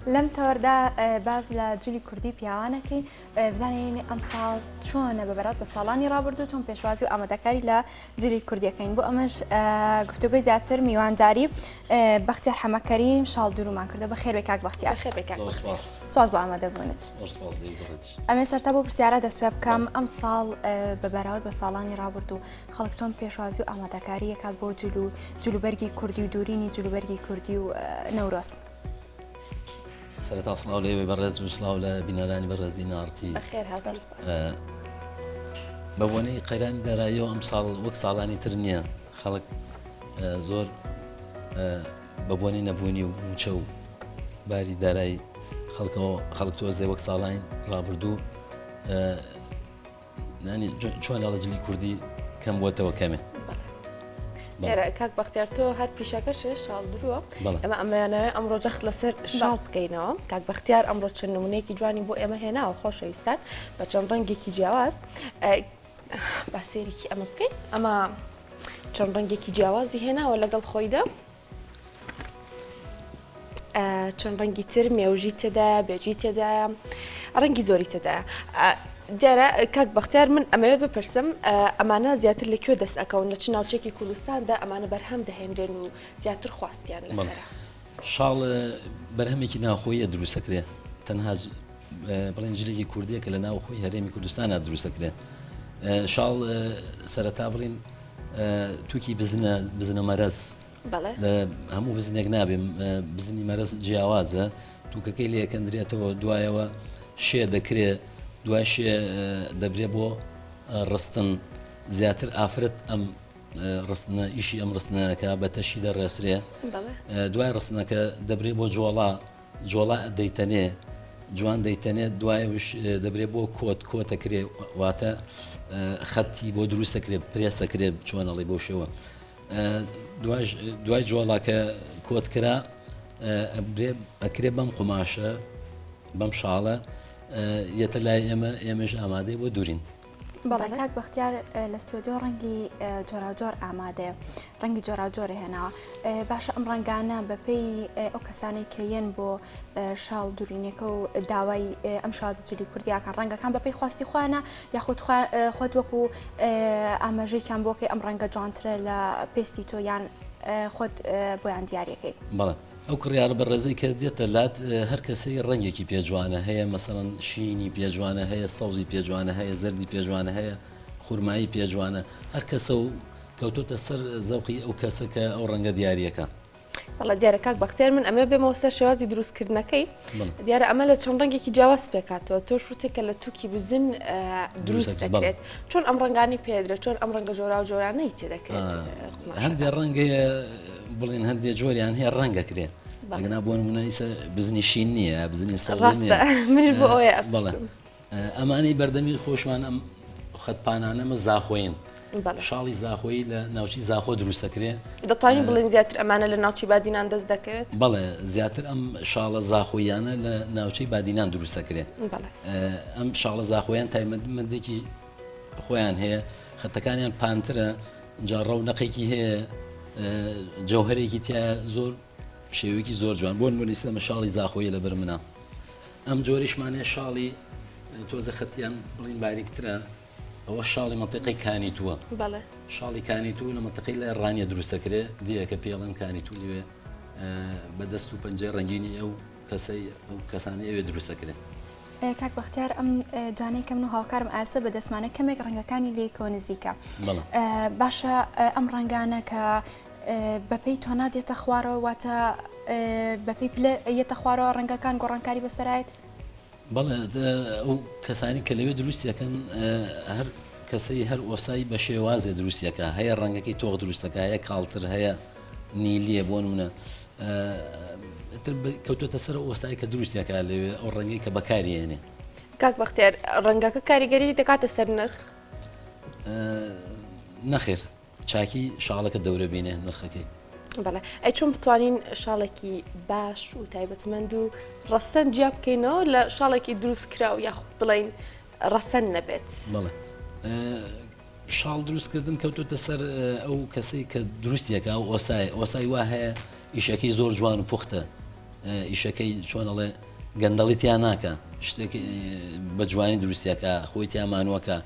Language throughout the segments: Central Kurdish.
لەم تەوەردا باس لە جلی کوردی پیاوانەکەین بزانین ئەمساڵ چۆنە بە بەرات بە ساڵانی ڕابردوو چۆن پێشوازی و ئامادەکاری لە جلی کوردیەکەین بۆ ئەمەش گفتوگۆی زیاتر میوانداری بەختیار حەمەکەریم شاڵ درومان کردو بە خێربێ کاک بەختیار. سپاس بۆ ئامادەبوونت. ئەمێ سەرتا بۆ پرسیارە دەست پێ بکەم ئەم ساڵ بە بەراورد بە ساڵانی ڕابردوو خەڵک چۆن پێشوازی و ئامادەکاری یەکات بۆ جل و جلوبەرگی کوردی و دوورینی جلوبەرگی کوردی و نەورۆز. سەرەتا سڵاو لە ئێوەی بەڕێز و سڵاو لە بینەرانی بەڕێزی ناڕتی. بە بۆنەی قەیرانی داراییەوە ئەمساڵ وەک ساڵانی تر نییە خەڵک زۆر بە بۆنەی نەبوونی و مووچە و باری دارایی خەڵکەوە خەڵک تۆزێ وەک ساڵانی ڕابردوو نانی چۆن لەڵە جلی کوردی کەم بووەتەوە کەمێ. دیارە کاک بەختیار تۆ هەر پیشەکەش شاڵ درووە ئەمە ئەمەیانەوێ ئەمڕۆ جەخت لەسەر شاڵ بکەینەوە کاک بەختیار ئەمڕۆ چەند نمونەیەکی جوانی بۆ ئێمە هێناوە خۆشەویستان بە چەند ڕەنگێکی جیاواز با سێرێکی ئەمە بکەین ئەمە چەند ڕەنگێکی جیاوازی هێناوە لەگەڵ خۆیدا چەند ڕەنگی تر مێوژی تێدایە بێجی تێدایە ڕەنگی زۆری تێدایە دیارە کاک بەختیار من ئەمەوێت بپرسم ئەمانە زیاتر لە کوێ دەست ئەکەون لە چ ناوچێکی کوردستاندا ئەمانە بەرهەم دەهێنرێن و زیاتر خواستیان لەسەرە شاڵ بەرهەمێکی ناوخۆیە دروستەکرێ تەنها بڵێن جلێکی کوردیە کە لە ناوخۆی هەرێمی کوردستانە دروستەکرێ شاڵ سەرەتا بڵین توکی بزنە بزنە مەرەز لە هەموو بزنێک نابێ بزنی مەرەز جیاوازە توکەکەی لێکەندرێتەوە دوایەوە شێ دەکرێ دوای شێ دەبرێ بۆ ڕستن زیاتر ئافرەت ئەم ڕستنە ئیشی ئەم ڕستنەکە بە تەشی دەڕێسرێ دوای ڕستنەکە دەبرێ بۆ جۆڵا جۆڵا دەیتەنێ جوان دەیتەنێت دوایەوش دەبرێ بۆ کۆت کۆتەکرێ واتە خەتی بۆ دروستەکرێ پرێسەکرێ چۆنەڵی بۆ شێوە دوای جۆڵاکە کۆت کرا ئەکرێ بەم قوماشە بەم شاڵە یەتە لای ئێمە ئێمەش ئامادەی بۆ دوورین. بەڵێ کاک بەختیار لە ستۆدیۆ ڕەنگی جۆراوجۆر ئامادەیە ڕەنگی جۆراوجۆری هێناوە باشە ئەم ڕەنگانە بەپێی ئەو کەسانەی کە یەن بۆ شاڵ دورینەکە و داوای ئەم شازە جلی کوردیاکان ڕەنگەکان بەپێی خواستی خۆیانە یاخود خۆت وەکو ئاماژەیەکیان بۆکەی ئەم ڕەنگە جوانترە لە پێستی تۆ یان خۆت بۆیان دیارەکەی. بەڵێ ئەو کڕیارە بەڕێزەی کە دێتە لات هەر کەسەی ڕەنگێکی پێ جوانە هەیە مەسەڵەن شینی پێ جوانە هەیە سەوزی پێ جوانە هەیە زەردی پێ جوانە هەیە خورمایی پێ جوانە هەر کەسە و کەوتۆتە سەر زەوقی ئەو کەسە کە ئەو ڕەنگە دیاریەکە. بەڵێ دیارە کاک بەختیار من ئەمەوێ بێمەوە سەر شێوازی دروستکردنەکەی دیارە ئەمە لە چەند ڕەنگێکی جیاواز پێکاتەوە تۆش وتێ کە لە توکی بزن دروست دەکرێت چۆن ئەم ڕەنگانی پێدرێت چۆن ئەم ڕەنگە جۆرا و جۆرانەی تێدەکرێت هەندێک ڕەنگەیە بڵێن هەندێک جۆریان هەیە ڕەنگەکرێت ئەگەنا بۆ نمونە ئیسە بزنی شین نییە بزنی سەوز نییە منیش بۆ ئەوەیە بەڵێ ئەمانەی بەردەمی خۆشمان ئەم خەت پانانەمە زاخۆین شاڵی زاخۆیی لە ناوچی زاخۆ دروستەکرێ دەتوانین بڵێن زیاتر ئەمانە لە ناوچی بادینان دەست دەکەوێت؟ بەڵێ زیاتر ئەم شاڵە زاخۆیانە لە ناوچەی بادینان دروستەکرێ ئەم شاڵە زاخۆیان تایمەندێکی خۆیان هەیە خەتەکانیان پانترە جا ڕەونەقێکی هەیە جەوهرێکی تیا زۆر شێوەیەکی زۆر جوان بۆ نمونە ئیستا شاڵی زاخۆیە لەبەر منە ئەم جۆریشمان هەیە شاڵی تۆزە خەتیان بڵین باریکترە ئەوە شاڵی مەنتیقەی کانی تووە بەڵێ شاڵی کانی توو لە مەنتیقەی لای ڕانیە دروستەکرێ دیەکە پێڵەن کانی توو لەوێ بە دەست و پەنجەی ڕەنگینی ئەو کەسەی ئەو کەسانی ئەوێ دروستەکرێ کاک بەختیار ئەم دوانەی کە من و هاوکارم ئاسە بە دەستمانە کەمێک ڕەنگەکانی لێکەوە نزیکە باشە ئەم ڕەنگانە کە بەپێی تۆنا دێتە خوارەوە واتە بەپێی پلە یەتە خوارەوە ڕەنگەکان گۆڕانکاری بەسەرایەت؟ بەڵێ ئەو کەسانی کە لەوێ دروستیەکەن هەر کەسەی هەر ئۆسای بە شێوازێ دروستیەکە هەیە ڕەنگەکەی تۆخ دروستەکە هەیە کاڵتر هەیە نیلیە بۆ نمونە تر کەوتۆتە سەر ئۆسای کە دروستیەکە لەوێ ئەو ڕەنگەی کە بەکاریێنێ. کاک بەختیار ڕەنگەکە کاریگەری دەکاتە سەر نرخ؟ نەخێر چاکی شاڵەکە دەورە بینێ نرخەکەی. بەڵێ ئەی چۆن بتوانین شاڵێکی باش و تایبەتمەند و ڕەسەن جیا بکەینەوە لە شاڵێکی دروست کراو یاخود بڵین ڕەسەن نەبێت؟ بەڵێ شاڵ دروستکردن کەوتۆتە سەر ئەو کەسەی کە دروستیەکە ئەو ئۆسای ئۆسای وا هەیە ئیشەکەی زۆر جوان و پوختە. ئیشەکەی چۆن ئەڵێ گەندەڵی تیا ناکا شتێک بە جوانی دروستیەکە خۆی تیا مانوەکە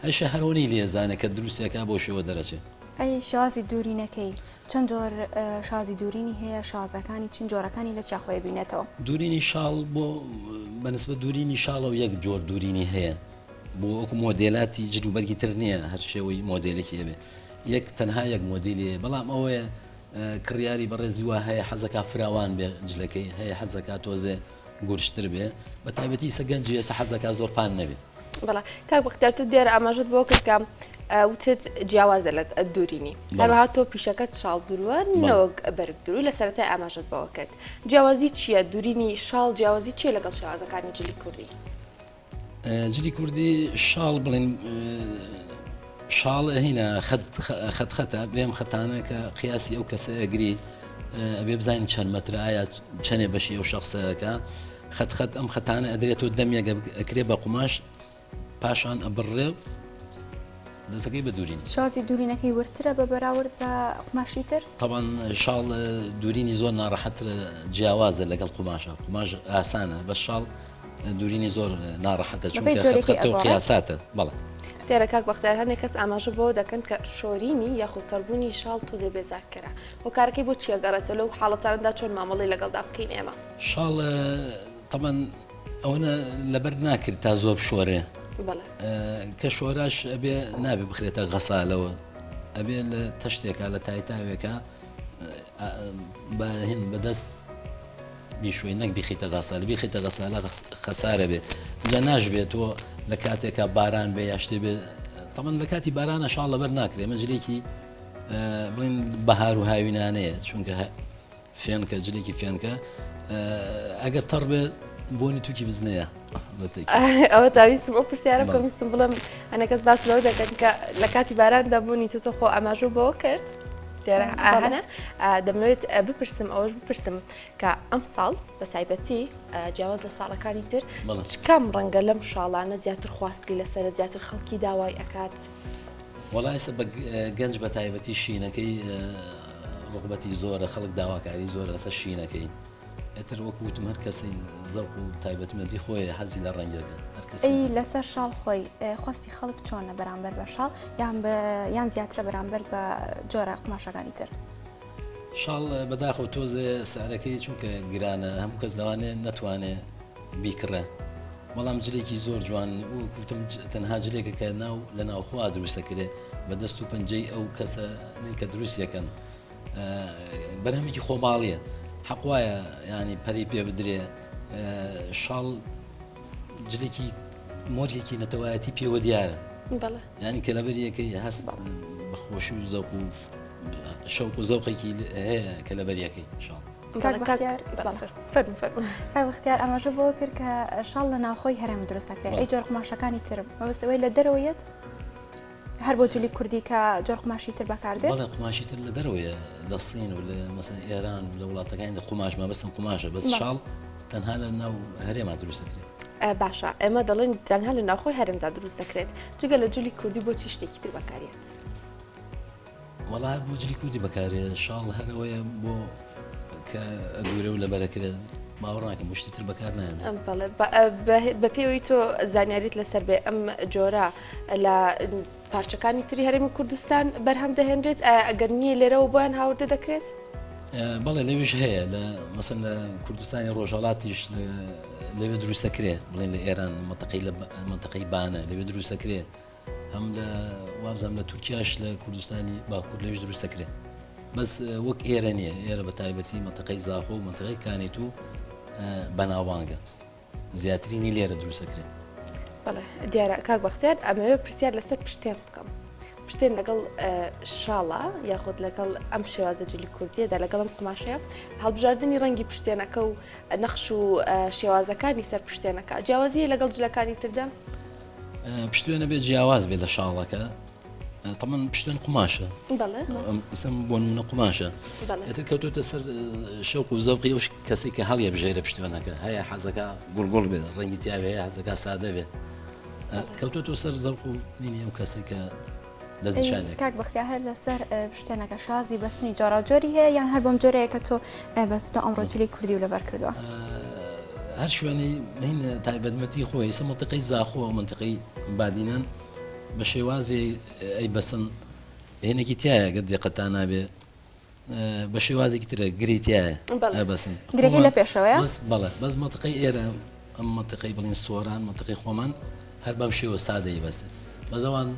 هەشە هەرۆنی لێزانە کە دروستەکە بۆ شێوە دەرەچێ. ئەی شێوازی دوورینەکەی چەند جۆر شازی دوورینی هەیە شازەکانی چین جۆرەکانی لە چیا خۆی بینێتەوە؟ دوورینی شاڵ بۆ بەنسبە دوورینی شاڵەوە یەک جۆر دوورینی هەیە بۆ وەکو مۆدێلاتی جل و بەرگی تر نییە هەر شێوەی مۆدێلێکی هەبێ یەک تەنها یەک مۆدیلی هەیە بەڵام ئەوەیە کڕیاری بەڕێزی وا هەیە حەزەکا فراوان بێ جلەکەی هەیە حەزەکا تۆزێ گورجتر بێ بە تایبەتی ئیسە گەنجی ئێستا حەزەکا زۆر پان نەبێ. بەڵێ کاک بەختیار تۆ دیارە ئاماژەت بەوە کرد کە وتت جیاوازە لە دوورینی هەروەها تۆ پیشەکەت شاڵ درووە نەوەک بەرگ دروو لە سەرەتای ئاماژەت بەوە کرد جیاوازی چییە دوورینی شاڵ جیاوازی چییە لەگەڵ شێوازەکانی جلی کوردی؟ جلی کوردی شاڵ بڵێن شاڵ هینە خەت خەتە بێم خەتانە کە قیاسی ئەو کەسە ئەگری ئەبێ بزانین چەند مەترە ئایا چەنێ بەشی ئەو شخصەکە خەت خەت ئەم خەتانە ئەدرێت و دەمیەگە ئەکرێ بە قوماش پاشان ئەبڕێ دەسەکەی بە دوورینی. شازی دوورینەکەی وردترە بە بەراورد بە قوماشی تر؟ تەبعەن شاڵ دوورینی زۆر ناڕەحەترە جیاوازە لەگەڵ قوماشە قوماش ئاسانە بەس شاڵ دوورینی زۆر ناڕەحەتە چونکە خەت جۆرێکی خەتە و ئەگۆڕێت. قیاساتە بەڵێ. دیارە کاک بەختیار هەنێک کەس ئاماژە بەوە دەکەن کە شۆرینی یاخود تەڕبوونی شاڵ تۆزێ بێزارکەرە هۆکارەکەی بۆ چییە گەڕێتەوە لەو حاڵەتانەدا چۆن مامەڵەی لەگەڵدا بکەین ئێمە؟ شاڵ تەبعەن ئەوەنە لەبەر ناکرد تا زۆر بشۆرێ کە شۆراش ئەبێ نابێ بخرێتە غەسالەوە ئەبێ لە تەشتێکا لە تایتاوێکە هین بەدەست بیشۆی نەک بیخیتە غەسال بیخیتە غەسالە خەسارە بێ جا ناش بێت تۆ لە کاتێکا باران بێ یا شتێ بێ تەمەن لە کاتی بارانە شاڵ لەبەر ناکرێ مەجلێکی بڵین بەهار و هاوینانەیە چونکە فێنکە جلێکی فێنکە ئەگەر تەڕ بێ بۆنی توکی بزنەیە. ئەوە تاویستم ئەو پرسیارە بکەم ویستم بڵێم هەنە کەس باس لەوە دەکەن کە لە کاتی باراندا بوونی تۆ خۆ ئاماژە بەوە کرد دیارە هەنە دەمەوێت بپرسم ئەوەش بپرسم کە ئەم ساڵ بە تایبەتی جیاواز لە ساڵەکانی تر کام ڕەنگە لەم شاڵانە زیاتر خواستی لەسەر زیاتر خەڵکی داوای ئەکات وەڵا ئێستا بە گەنج بە تایبەتی شینەکەی ڕغبەتی زۆرە خەڵک داواکاری زۆرە لەسەر شینەکەی ئیتر وەکو وتم هەر کەسی زەوق و تایبەتمەندی خۆی حەزی لە ڕەنگەکە هەر کەسی ئەی لەسەر شاڵ خۆی خواستی خەڵک چۆنە بەرامبەر بە شاڵ یان بە یان زیاترە بەرامبەر بە جۆرە قوماشەکانی تر؟ شاڵ بەداخەوە تۆزێ سعرەکەی چونکە گرانە هەموو کەس لەوانێ نەتوانێ بیکڕێ بەڵام جلێکی زۆر جوان وەک وتم تەنها جلێکە کە ناو لە ناوخوا دروستەکرێ بە دەست و پەنجەی ئەو کەسە کە دروستیەکەن بەرهەمێکی خۆماڵیە حەق وایە ینی پەری پێ بدرێ شاڵ جلێکی مۆرێکی نەتەوایەتی پێوە دیارە ینی کە لەبەر یەکەی هەست بە خۆشی و زەوق و شەوق و زەوقێکی هەیە کە لەبەر یەکەی شاڵ. کاک بەختیار ئاماژە بۆ کرد کە شاڵ لە ناوخۆی هەرێم دروست دەکرێت ئەی جۆر قوماشەکانی تر مەبەست ئەوەی لە دەرەوە یەت هەر بۆ جلی کوردی کە جۆر قوماشی تر بەکاردێت؟ بەڵێ قوماشی تر لە دەرەوەیە لە سین و لە مەسەن ئێران و لە وڵاتەکانی لە قوماش مەبەستم قوماشە بەس شاڵ تەنها لە ناو هەرێما دروست دەکرێت. باشە ئێمە دەڵێن تەنها لە ناوخۆی هەرێمدا دروست دەکرێت جگە لە جلی کوردی بۆچی شتێکی تر بەکارێت؟ وەڵا هەر بۆ جلی کوردی بەکارێ شاڵ هەر ئەوەیە بۆ کە ئەدورێ و لەبەرەکرێت باوەڕ ناکەم بۆ شتی تر بەکار نایەن. بەڵێ بە پێوەی تۆ زانیاریت لەسەر بێ ئەم جۆرە لە پارچەکانی تری هەرێمی کوردستان بەرهەم دەهێنرێت ئایا ئەگەر نییە لێرەوە بۆیان هاوردە دەکرێت؟ بەڵێ لەویش هەیە لە مەسەن لە کوردستانی ڕۆژهەڵاتیش لەوێ دروستەکرێ بڵێن لە ئێران منتەقەی لە منتەقەی بانە لەوێ دروستەکرێ هەم لە وابزانم لە تورکیاش لە کوردستانی باکوور لەویش دروست دەکرێت بەس وەک ئێرە نییە ئێرە بە تایبەتی منتەقەی زاخۆ و منتەقەی کانیت و بەناوبانگە زیاترینی لێرە دروست دەکرێت. بەڵێ دیارە کاک بەختیار ئەمەوێ پرسیار لەسەر پشتێن بکەم پشتێن لەگەڵ شاڵە یاخود لەگەڵ ئەم شێوازە جلی کوردیەدا لەگەڵم قوماشەیە هەڵبژاردننی ڕەنگی پشتێنەکە و نەخش و شێوازەکانی سەر پشتێنەکە جیاوازیە لەگەڵ جلەکانی تردا؟ پشتوێنە بێ جیاواز بێ لە شاڵەکە تەمەن پشتێن قوماشە ئسم بۆ نمونە قوماشە ئێتر کەوتۆتە سەر شەوق و زەوقی ئەو کەسێک کە هەڵیە بژێرە پشتوێنەکە هەیە حەزەکە گوڵگوڵ بێت ڕەنگی تیاوێ هەیە حەزەکە سادە بێت کەوتۆتە سەر زەوق و نینی ئەو کەسێک کە. دەستنیشانێک. کاک بەختیار هەر لەسەر پشتێنەکە شازی بەستنی جۆراوجۆری هەیە یان هەر بەم جۆرەیە کە تۆ بەستووتە ئەمڕۆ جلی کوردی و لەبەر کردووە؟ هەر شوێنەی هین تایبەتمەندی خۆی ئێستا مەنتیقەی زاخۆ و مەنتیقەی بادینان بە شێوازی ئەی بەسن هێنێکی تایە گەر دقەتان نابێ بە شێوازێکی ترە گری تایە بەسن گرەکەی لە پێشەوەیە بەس بەڵێ بەس مەنتیقەی ئێرە ئەم مەنتیقەی بڵین سۆران مەنتیقەی خۆمان هەر بەم شێوە سادەی بەسن بەس ئەوان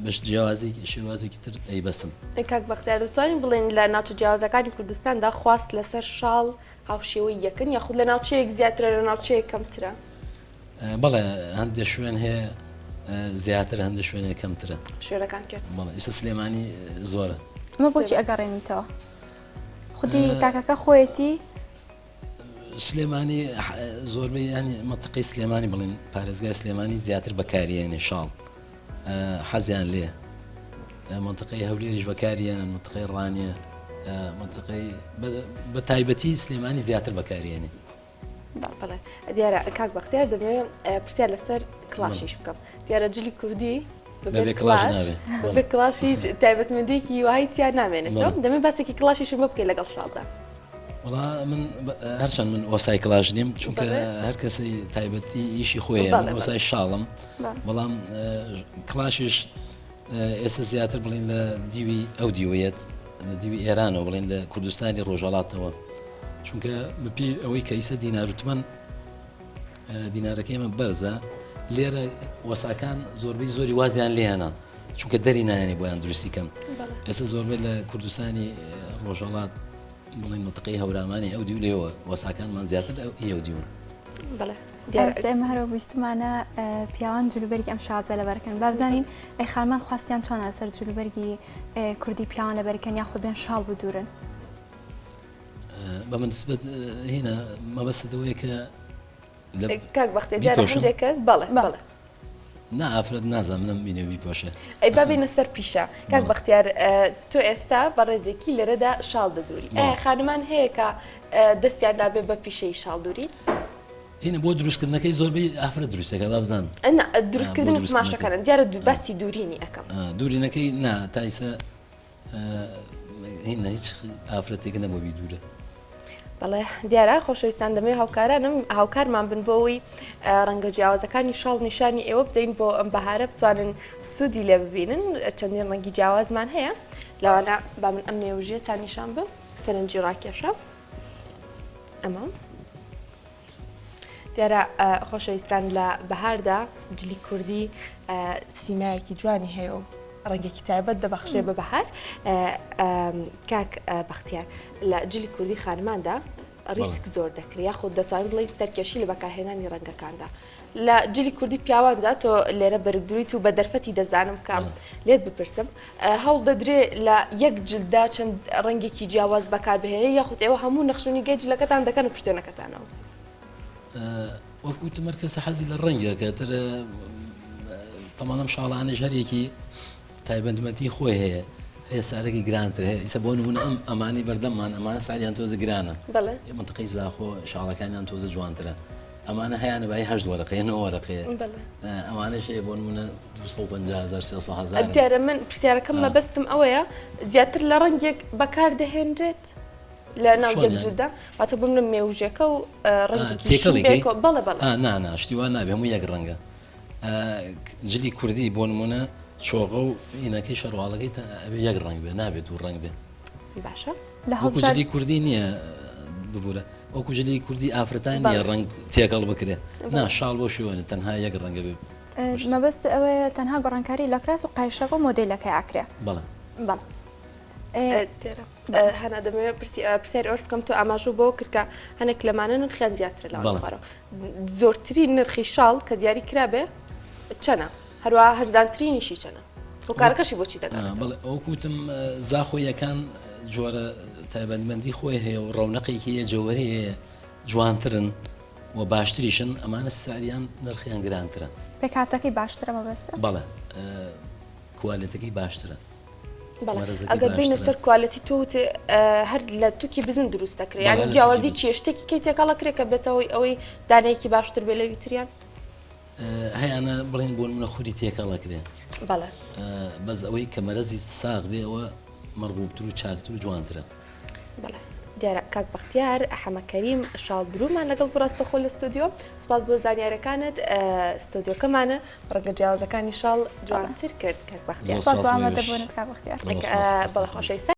بەش جیاوازی شێوازێکی تر ئەیبەستن. کاک بەختیار دەتوانین بڵێین لە ناوچە جیاوازەکانی کوردستاندا خواست لەسەر شاڵ هاوشێوەی یەکن یاخود لە ناوچەیەک زیاترە لە ناوچەیەک کەمترە؟ بەڵێ هەندێک شوێن هەیە زیاتر هەندێک شوێن هەیە کەمترە. شوێنەکان کێن؟ بەڵێ ئیستا سلێمانی زۆرە. ئەمە بۆچی ئەگەڕێنیتەوە؟ خودی تاکەکە خۆیەتی؟ سلێمانی زۆربەی ینی مەنتقەی سلێمانی بڵێن پارێزگای سلێمانی زیاتر بەکاریێنێ شاڵ حەزیان لێ مەنتقەی هەولێریش بەکاریێنن مەنتقەی ڕانیە مەنتقەی بە تایبەتی سلێمانی زیاتر بەکاریێنێ بەڵێ دیارە کاک بەختیار دەمەوێت پرسیار لەسەر کڵاشیش بکەم دیارە جلی کوردی بەبێ کڵاش نابێ بە کڵاش هیچ تایبەتمەندێکی وای تیا نامێنێتەوە دەمێ باسێکی کڵاشیشم بۆ بکەی لەگەڵ شاڵدا وەڵا من هەرچەند من وەسای کڵاش نیم چونکە هەر کەسی تایبەتی ئیشی خۆیە من وەسای شاڵم بەڵام کڵاشیش ئێستا زیاتر بڵین لە دیوی ئەو دیوەیەت لە دیوی ئێرانەوە بڵێن لە کوردستانی ڕۆژهڵاتەوە چونکە بەپی ئەوەی کە ئیسە دینار و تمەن دینارەکەی ئێمە بەرزە لێرە وەساکان زۆربەی زۆری وازیان لێیانە چونکە دەری نایەنێ بۆیان دروستی کەن ئێستا زۆربەی لە کوردستانی ڕۆژهڵات بڵێن منتقەی هەورامانی ئەو دیو لێوە وەساکانمان زیاتر ئەو ئەو دیون. بەڵێ ئێستا ئێمە هەرەوە ویستمانە پیاوان جلوبەرگی ئەم شازە لەبەرکەن بابزانین ئەی خانمان خواستیان چۆنە لەسەر جلوبەرگی کوردی پیاوان لەبەرکەن یاخود بێن شاڵ بدورن بە منسبەت هینا مەبەستت ئەوەیە کە کاک بەختێ دیارە هەندێک کەس بەڵێ بەڵێ نا ئافرەت نازانم منم بینێ بیپۆشێ ئەی با بینە سەر پیشە کاک بەختیار تۆ ئێستا بەڕێزێکی لێرەدا شاڵ دەدووری ئایا خانمان هەیە کە دەستیان نابێ بە پیشەی شاڵ دووری؟ هینە بۆ دروستکردنەکەی زۆربەی ئافرەت دروستەکە بابزان دروستکردن قوماشەکانە دیارە باسی دوورینی ئەەکەم دوورینەکەی نا تایسە هینا هیچ ئافرەتێک نەبووە بیدوورە. بەڵێ دیارە خۆشەویستان دەمەوێت هاوکارانم هاوکارمان بن بۆ ئەوەی ڕەنگە جیاوازەکانی شاڵ نیشانی ئێوە بدەین بۆ ئەم بەهارە بتوانن سوودی لێ ببینن چەندین ڕەنگی جیاوازمان هەیە لەوانە با من ئەم مێوژیە تا نیشان بم سەرنجی ڕاکێشە ئەمە دیارە خۆشەویستان لە بەهاردا جلی کوردی سیمایەکی جوانی هەیە و ڕەنگێکی تایبەت دەبەخشێ بە بەهار کاک بەختیار لە جلی کوردی خانماندا ڕیسک زۆر دەکرێت یاخود دەتوانین بڵێین سەرکێشی لە بەکارهێنانی ڕەنگەکاندا لە جلی کوردی پیاواندا تۆ لێرە بەرگدرویت و بە دەرفەتی دەزانم کە لێت بپرسم هەوڵ دەدرێ لە یەک جلدا چەند ڕەنگێکی جیاواز بەکاربهێنێ یاخود ئێوە هەموو نەخش و نیگای جلەکەتان دەکەنە پشتێنەکەتانەوە؟ وەک وتم هەر کەسە حەزی لە ڕەنگە کە تر تەمان ئەم شاڵانەش هەر یەکی تایبەتمەندی خۆی هەیە هەیە سارێکی گرانتر هەیە ئیسە بۆ نمونە ئەم ئەمانی بەردەممان ئەمانە ساریان تۆزە گرانە بەڵێ منطقەی زاخۆ شاڵەکانیان تۆزە جوانترە ئەمانە هەیانە بای هەشت وەرەقەیە نۆ وەرەقەیە ئەوانەش هەیە بۆ نمونە 250 هزار 300 هزار دیارە من پرسیارەکەم مەبەستم ئەوەیە زیاتر لە ڕەنگێک بەکار دەهێنرێت لە ناو یەک جلدا واتە بۆ منە مێوژەکە و ڕەنگێکی تێکەڵی بەڵێ بەڵێ نا نا شتی وا نابێ هەموو یەک ڕەنگە جلی کوردی بۆ نمونە چۆغە و ئینەکەی شەرواڵەکەی ئەبێ یەک ڕەنگ بێ نابێت دوو ڕەنگ بێ باشە لە وەکو جلی کوردی نییە ببوورە وەکو جلی کوردی ئافرەتان نییە ڕەنگ تێکەڵ بکرێ نا شاڵ بۆ شێوەنە تەنها یەک ڕەنگە بێ مەبەست ئەوەیە تەنها گۆڕانکاری لە کراس و قایشەکە و مۆدێلەکەی ئاکرێ بەڵێ بەڵێ هەنا دەمەوێت پرسیاری ئەوش بکەم تۆ ئاماژە بۆ کرد کە هەنێک لەمانە نرخیان زیاترە لە خوارەوە زۆرترین نرخی شاڵ کە دیاری کرابێ چەنە هەروە هەرزانترینیشی چەنە هۆکارەکەشی بۆچی دەگەڕێتەوە؟ بەڵێ وەکو وتم زاخۆیەکان جۆرە تایبەتمەندی خۆی هەیە و ڕەونەقێکی هەیە جەوەری هەیە جوانترن و باشتریشن ئەمانە ساریان نرخیان گرانترە. پێکهاتەکەی باشترە مەبەستە؟ بەڵێ کوالێتەکەی باشترە. ئەگەر بینە سەر کوالەتی تۆ وت هەر لە توکی بزن دروست دەکرێت یعنی جیاوازی چیە شتێکی کەی تێکەڵە کرێ کە بێتەوەی ئەوەی دانەیەکی باشتر بێ لەوی تریان هەیانە بڵێن بۆ نمونە خوری تێکەڵ ئەکرێ. بەڵێ. بەس ئەوەی کە مەرەزی ساغ بێ ئەوە مەرغوبتر و چاکتر و جوانترە. بەڵێ دیارە کاک بەختیار حەمە کەریم شاڵ درومان لەگەڵ بوو ڕاستەخۆ لە ستۆدیۆ سپاس بۆ زانیارەکانت ستۆدیۆکەمانە ڕەنگە جیاوازەکانی شاڵ جوانتر کرد کاک بەختیار سپاس بۆ ئامادەبوونت کاک بەختیار. بەڵێ خۆشەویستان.